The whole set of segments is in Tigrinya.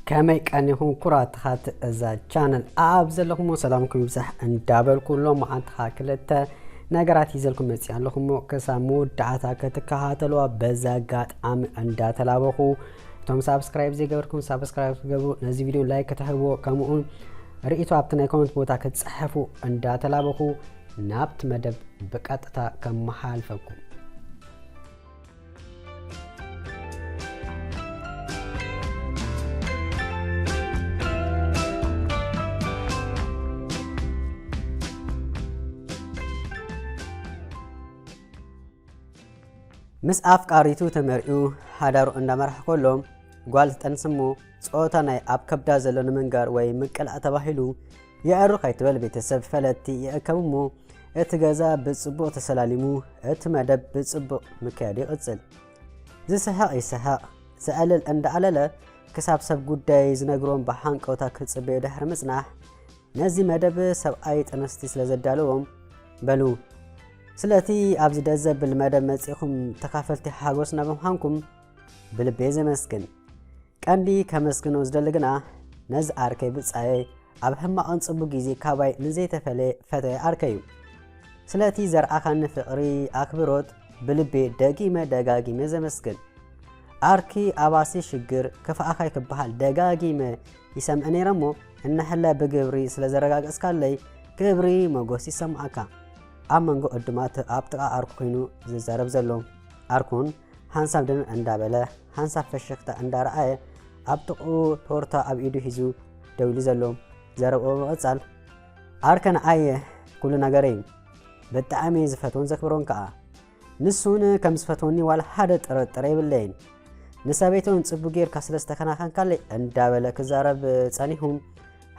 ከመይ ቀኒኹም ኩራት ተኻት እዛ ቻነል? ኣብ ዘለኹሞ ሰላምኩም ይብዛሕ እንዳበልኩ፣ ሎም መዓልትኻ ክልተ ነገራት ይዘልኩም መፅእ ኣለኹሞ፣ ክሳብ መወዳእታ ክትከታተልዋ በዛ ኣጋጣሚ እንዳተላበኹ፣ እቶም ሳብስክራይብ ዘይገበርኩም ሳብስክራይብ ክትገብሩ፣ ነዚ ቪድዮ ላይክ ክትህብዎ፣ ከምኡውን ርእይቶ ኣብቲ ናይ ኮመንት ቦታ ክትፅሕፉ እንዳተላበኹ ናብቲ መደብ ብቀጥታ ከመሓልፈኩም። ምስ ኣፍቃሪቱ ተመርዕዩ ሓዳሩ እንዳመርሐ ከሎ፣ ጓል ትጠንስ እሞ፣ ጾታ ናይ ኣብ ከብዳ ዘሎ ንምንጋር ወይ ምቅላዕ ተባሂሉ የዕሩኽ ኣይትበል ቤተሰብ ፈለጥቲ ይእከብ እሞ፣ እቲ ገዛ ብጽቡቕ ተሰላሊሙ፣ እቲ መደብ ብጽቡቕ ምክያድ ይቕጽል። ዝስሕቕ ይስሕቕ፣ ዘዕልል እንዳኣለለ ክሳብ ሰብ ጉዳይ ዝነግሮም ብሃንቀውታ ክጽበዩ ድሕሪ ምጽናሕ፣ ነዚ መደብ ሰብኣይ ጥንስቲ ስለ ዘዳለዎም፣ በሉ ስለቲ ኣብዚ ደስ ዘብል መደብ መጺኹም ተኻፈልቲ ሓጎስና ብምዃንኩም ብልቤ ዘመስግን። ቀንዲ ከመስግኖ ዝደሊ ግና ነዚ ዓርከይ ብጻየይ ኣብ ሕማቕን ጽቡቕ ግዜ ካባይ ንዘይተፈለየ ፈተየ ዓርከይ እዩ። ስለቲ ዘርኣኻኒ ፍቕሪ፣ ኣክብሮት ብልቤ ደጊመ ደጋጊመ ዘመስግን። ዓርኪ ኣባሲ ሽግር ክፍኣኻ ክበሃል ደጋጊመ ይሰምዕ ነይረ እሞ፣ እንሕለ ብግብሪ ስለ ዘረጋገጽካለይ ክብሪ ሞጎስ ይሰምዓካ። ኣብ መንጎ ዕዱማት ኣብ ጥቓ ዓርኩ ኮይኑ ዝዛረብ ዘሎ ዓርኩን ሓንሳብ ድንን እንዳበለ፣ ሓንሳብ ፈሽኽታ እንዳረኣየ፣ ኣብ ጥቕኡ ቶርታ ኣብ ኢዱ ሒዙ ደው ኢሉ ዘሎ ዘረብኡ ብምቕጻል፣ ዓርከ ንዓይ ኩሉ ነገረይ እዩ። ብጣዕሚ ዝፈትዎን ዘክብሮን ከኣ። ንሱን ከም ዝፈትወኒ ዋላ ሓደ ጥርጥር የብለይን። ንሰበይተውን ጽቡቕ ጌርካ ስለ ዝተከናኸንካለይ እንዳበለ ክዛረብ ጸኒሑ፣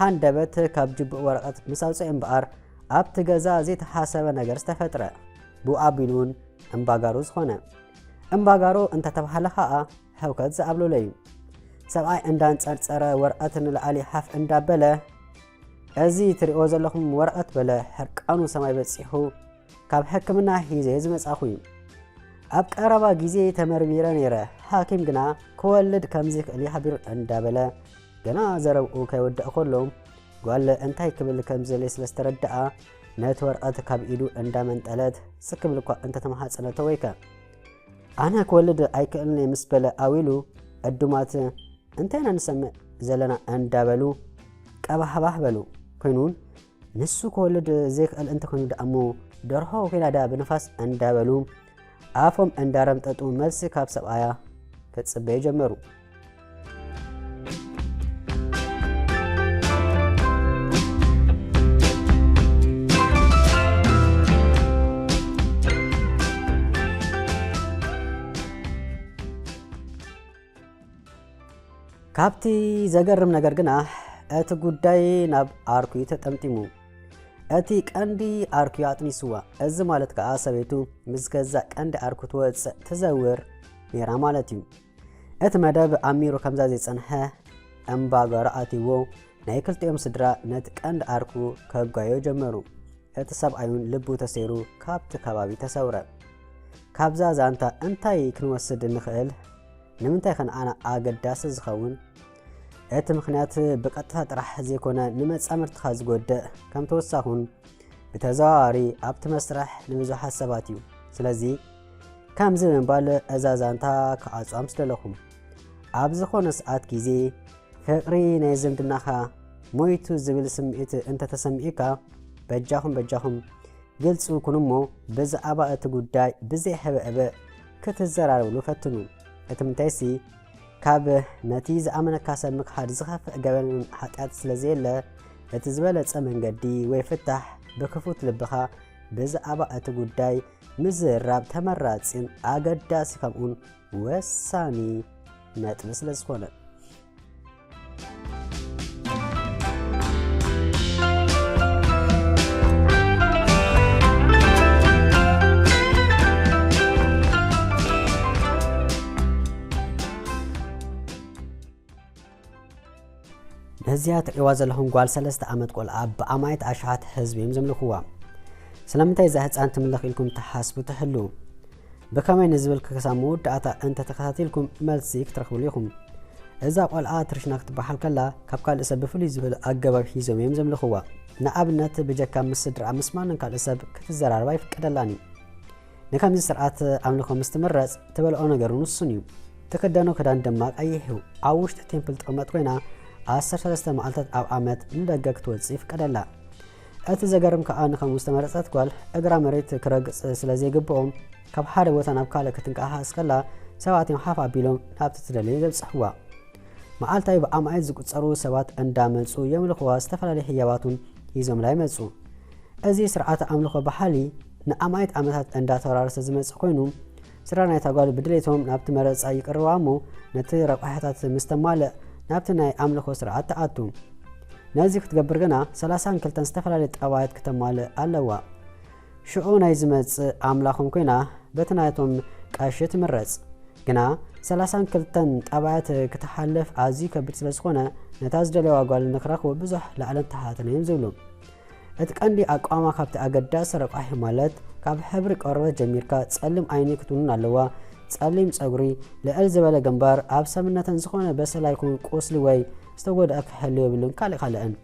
ሃንደበት ካብ ጅቡእ ወረቐት ምስ ኣውጽአ እምበኣር፣ ኣብቲ ገዛ ዘይተሓሰበ ነገር ዝተፈጥረ። ብኡ ኣቢሉ እውን እምባጋሮ ዝኾነ። እምባጋሮ እንተተባህለ ኸኣ ህውከት ዝኣብለሎ እዩ። ሰብኣይ እንዳንጸርጸረ ወረቐት ንላዕሊ ሓፍ እንዳበለ፣ "እዚ ትሪእዎ ዘለኹም ወረቐት" በለ ሕርቃኑ ሰማይ በጺሑ፣ "ካብ ሕክምና ሒዘ ዝመጻኹ እዩ። ኣብ ቀረባ ግዜ ተመርሚረ ነይረ፣ ሓኪም ግና ክወልድ ከም ዘይክእል እዩ ሓቢሩ" እንዳበለ፣ ገና ዘረብኡ ከይወደእ ከሎ፣ ጓል እንታይ ክብል ከም ዝደለየ ስለ ዝተረድኣ፣ ነቲ ወረቐት ካብ ኢዱ እንዳመንጠለት፣ ስክ ክብል እኳ እንተተማሓጸነቶ ወይከ፣ "ኣነ ክወልድ ኣይክእልን እየ" ምስ በለ ኣዊሉ፣ ዕዱማት "እንታይ ኢና ንሰምዕ ዘለና?" እንዳበሉ ቀባሕባሕ በሉ። ኮይኑ እውን ንሱ ክወልድ ዘይክእል እንተኾይኑ ደኣ እሞ ደርሆ ኮይና ደኣ ብንፋስ እንዳበሉ ኣፎም እንዳረምጠጡ መልሲ ካብ ሰብኣያ ክጽበዩ ጀመሩ። ካብቲ ዘገርም ነገር ግና፣ እቲ ጉዳይ ናብ ዓርኩ እዩ ተጠምጢሙ። እቲ ቀንዲ ዓርኩ እዩ ኣጥኒስዋ። እዚ ማለት ከኣ ሰበይቱ ምስ ገዛእ ቀንዲ ዓርኩ ትወጽእ ትዘውር ነይራ ማለት እዩ። እቲ መደብ ኣሚሩ ከምዛ ዘይጸንሐ እምባጋሮ ኣትይዎ፣ ናይ ክልቲኦም ስድራ ነቲ ቀንዲ ዓርኩ ከጓዮ ጀመሩ። እቲ ሰብኣይ እውን ልቡ ተሰይሩ ካብቲ ከባቢ ተሰውረ። ካብዛ ዛንታ እንታይ ክንወስድ ንኽእል? ንምንታይ ከ ንዓና ኣገዳሲ ዝኸውን? እቲ ምኽንያት ብቐጥታ ጥራሕ ዘይኮነ ንመጻምድትኻ ዝጎድእ ከም ተወሳኹን ብተዘዋዋሪ ኣብቲ መስርሕ ንብዙሓት ሰባት እዩ። ስለዚ ከምዚ ብምባል እዛ ዛንታ ክዓጽዋ ምስ ደለኹ፣ ኣብ ዝኾነ ሰዓት ግዜ ፍቕሪ ናይ ዝምድናኻ ሞይቱ ዝብል ስምዒት እንተተሰሚዑካ፣ በጃኹም በጃኹም ግልፂ ኩኑ እሞ ብዛዕባ እቲ ጉዳይ ብዘይ ሕበእበእ ክትዘራረብሉ ፈትኑ። እቲ ምንታይሲ ካብ ነቲ ዝኣመነካ ሰብ ምክሓድ ዝኸፍእ ገበን ሓጢኣት ስለ ዘየለ፣ እቲ ዝበለጸ መንገዲ ወይ ፍታሕ ብክፉት ልብኻ ብዛዕባ እቲ ጉዳይ ምዝራብ ተመራጺን ኣገዳሲ ከምኡን ወሳኒ ነጥቢ ስለ ዝኾነ። ነዚኣ ትርእይዋ ዘለኹም ጓል ሰለስተ ዓመት ቆልዓ ብኣማኢት ኣሽሓት ህዝቢ እዮም ዘምልኽዋ። ስለምንታይ እዛ ህፃን ትምለኽ ኢልኩም ትሓስቡ ትህልዉ? ብኸመይ ንዝብል ክሳብ መወዳእታ እንተተኸታቲልኩም መልሲ ክትረኽብሉ ኢኹም። እዛ ቆልዓ ትርሽና ክትበሃል ከላ ካብ ካልእ ሰብ ብፍሉይ ዝብል ኣገባብ ሒዞም እዮም ዘምልኽዋ። ንኣብነት ብጀካ ምስ ስድራ ምስ ማንም ካልእ ሰብ ክትዘራረብ ኣይፍቀደላን እዩ። ንከምዚ ስርዓት ኣምልኾ ምስ ትምረጽ ትበልዖ ነገር እውን ውሱን እዩ። ትክደኖ ክዳን ድማ ቀይሕ እዩ። ኣብ ውሽጢ ቴምፕል ትቕመጥ ኮይና ዓሰርተ ሰለስተ መዓልታት ኣብ ዓመት ንደገ ክትወጽእ ይፍቀደላ። እቲ ዘገርም ከኣ ንኸምኡ ዝተመረጸት ጓል እግራ መሬት ክረግጽ ስለ ዘይግብኦም ካብ ሓደ ቦታ ናብ ካልእ ክትንቀሳቐስ ከላ ሰባት እዮም ሓፍ ኣቢሎም ናብቲ ትደልዮ ዘብጽሕዋ። መዓልታዊ ብኣማኢት ዝቁጸሩ ሰባት እንዳመጹ የምልኽዋ፣ ዝተፈላለዩ ህያባት እውን ሒዞምላ ይመጹ። እዚ ስርዓተ ኣምልኾ ብሓሊ ንኣማኢት ዓመታት እንዳተወራረሰ ዝመጽእ ኮይኑ፣ ስድራ ናይታ ጓል ብድሌቶም ናብቲ መረጻ ይቅርባ እሞ ነቲ ረቋሒታት ምስ ተማልእ ናብቲ ናይ ኣምልኾ ስርዓት ትኣቱ። ነዚ ክትገብር ግና ሰላሳን ክልተን ዝተፈላለዩ ጠባያት ክተማልእ ኣለዋ። ሽዑ ናይ ዝመጽእ ኣምላኾም ኮይና በቲ ናይቶም ቀሺ ትምረጽ። ግና ሰላሳን ክልተን ጠባያት ክትሓልፍ ኣዝዩ ከቢድ ስለ ዝኾነ ነታ ዝደለዋ ጓል ንክረኽቡ ብዙሕ ላዕልን ታሕትን እዮም ዝብሉ። እቲ ቀንዲ ኣቃውማ ካብቲ ኣገዳሲ ረቋሒ ማለት ካብ ሕብሪ ቆርበት ጀሚርካ ጸሊም ዓይኒ ክትውንን ኣለዋ፣ ጸሊም ጸጉሪ፣ ልዕል ዝበለ ግንባር፣ ኣብ ሰብነተን ዝኾነ በሰላ ይኹን ቁስሊ ወይ ዝተጎድኣ ክህሉ የብሉን፣ ካልእ ካልእን።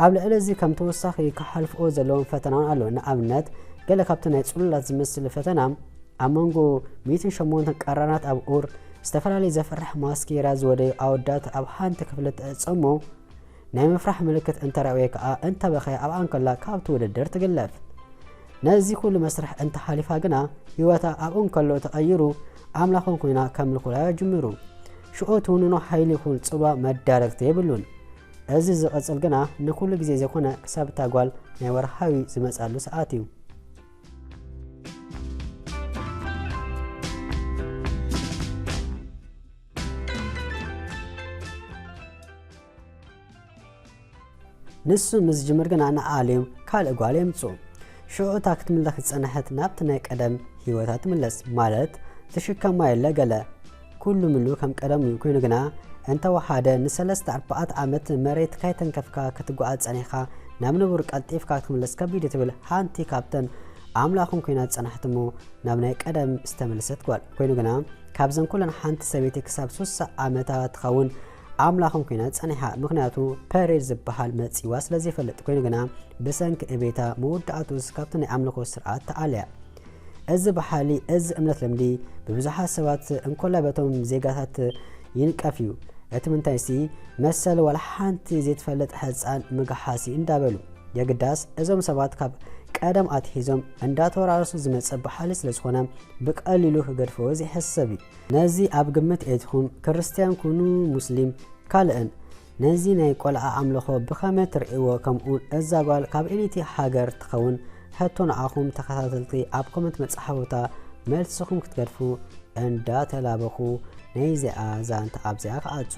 ኣብ ልዕሊ እዚ ከም ተወሳኺ ክሓልፍኦ ዘለዎም ፈተናን ኣሎ። ንኣብነት ገለ ካብቲ ናይ ጽሉላት ዝመስል ፈተና ኣብ መንጎ ሚእትን ሸሞንተን ቀራናት ኣብ ኡር ዝተፈላለየ ዘፍርሕ ማስኬራ ዝወደዩ ኣወዳት ኣብ ሓንቲ ክፍሊ ትዕጸሞ ናይ ምፍራሕ ምልክት እንተረእየ ከኣ እንተበኸየ ኣብኣ እንከላ ካብቲ ውድድር ትግለፍ። ነዚ ኩሉ መስርሕ እንተሓሊፋ ግና ህይወታ ኣብኡ እንከሎ ተቐይሩ ኣምላኾም ኮይና ከምልኹላ ይጅምሩ። ሽዑ ትውንኖ ሓይሊ ይኹን ጽልዋ መዳረግቲ የብሉን። እዚ ዝቕጽል ግና ንኩሉ ግዜ ዘይኮነ ክሳብ እታ ጓል ናይ ወርሓዊ ዝመጻሉ ሰዓት እዩ። ንሱ ምስ ዝጅምር ግና ንኣልዮም ካልእ ጓል የምጽኡ። ሽዑ እታ ክትምለኽ ዝጸንሐት ናብቲ ናይ ቀደም ህይወታ ትምለስ፣ ማለት ትሽከማ የለ ገለ ኩሉ ምሉ ከም ቀደም እዩ። ኮይኑ ግና እንተወሓደ ንሰለስተ ኣርባዕተ ዓመት መሬት ካይተንከፍካ ክትጓዓዝ ጸኒሕካ ናብ ንቡር ቀልጢፍካ ክትምለስ ከቢድ እዩ ትብል ሓንቲ ካብተን ኣምላኹም ኮይና ዝጸናሕት እሞ ናብ ናይ ቀደም ዝተመልሰት ጓል። ኮይኑ ግና ካብዘን ኩለን ሓንቲ ሰበይቲ ክሳብ ሱሳ ዓመታ ትኸውን ኣምላኹም ኮይና ጸኒሓ። ምኽንያቱ ፐሬድ ዝበሃል መጺዋ ስለ ዘይፈልጥ። ኮይኑ ግና ብሰንኪ እቤታ መወዳእቱስ ካብቲ ናይ ኣምልኾ ስርዓት ተኣልያ። እዚ ብሓሊ፣ እዚ እምነት ልምዲ ብብዙሓት ሰባት እንኮላ በቶም ዜጋታት ይንቀፍ እዩ። እቲ ምንታይሲ መሰል ዋላ ሓንቲ ዘይትፈልጥ ሕጻን ምግሓሲ እንዳበሉ። የግዳስ እዞም ሰባት ካብ ቀደም ኣትሒዞም እንዳተወራረሱ ዝመጸ ብሓሊ ስለ ዝኾነ ብቀሊሉ ክገድፍዎ ዘይሕሰብ እዩ። ነዚ ኣብ ግምት ኤትኹም ክርስትያን ኩኑ ሙስሊም ካልእን ነዚ ናይ ቆልዓ ኣምልኾ ብኸመይ ትርእይዎ? ከምኡውን እዛ ጓል ካብ ኣየነይቲ ሃገር ትኸውን? ሕቶ ንዓኹም ተኸታተልቲ ኣብ ኮመንት መጻሕፍታ መልስኹም ክትገድፉ እንዳተላበኹ ናይዚኣ ዛንታ ኣብዚኣ ክኣቱ።